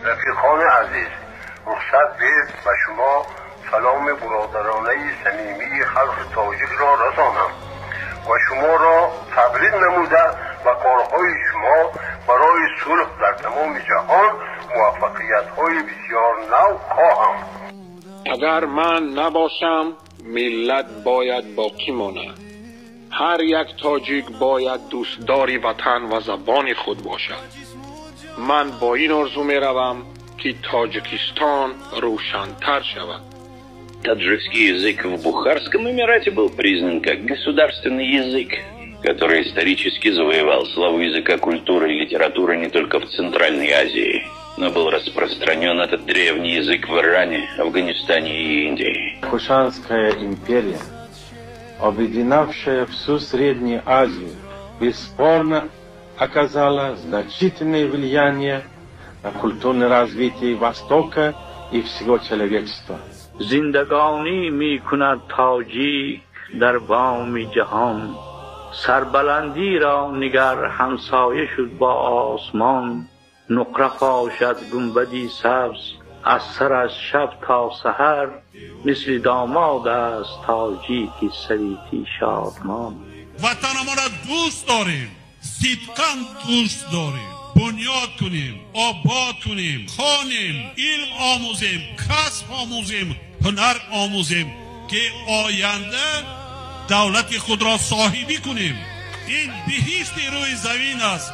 Рафиқони азиз, рухсат диҳед ба шумо саломи бародаронаи самимии халқи тоҷикро расонам ва шуморо табрик намуда ба корҳои шумо барои сулҳ дар тамоми ҷаҳон муваффақиятҳои бисёр нав хоҳам. Агар ман набошам, миллат бояд боқӣ монад. Ҳар як тоҷик бояд дӯстдори ватан ва забони худ бошад. Ман бо ин орзу меравам, ки Тоҷикистон рӯшантар шавад. Таджикский язык в Бухарском Эмирате был признан как государственный язык, который исторически завоевал славу языка, культуры и литературы не только в Центральной Азии, но был распространен этот древний язык в Иране, Афганистане и Индии. Кушанская империя, объединявшая всю Среднюю Азию, бесспорно оказала значительное влияние на культурное развитие Востока и всего человечества. Зиндагонӣ мекунад тоҷик дар боми ҷаҳон, сарбаландиро нигар, ҳамсоя шуд бо осмон. Нуқра пошад гунбади сабз аз сараш шаб то саҳар, мисли домод аст тоҷики сарити шодмон. Ватанамонро дӯст дорем, сидқан дӯст дорем. Бунёд кунем, обод кунем, хонем, илм омӯзем, касб омӯзем, ҳунар омӯзем, ки оянда давлати худро соҳибӣ кунем. Ин биҳишти рӯи замин аст.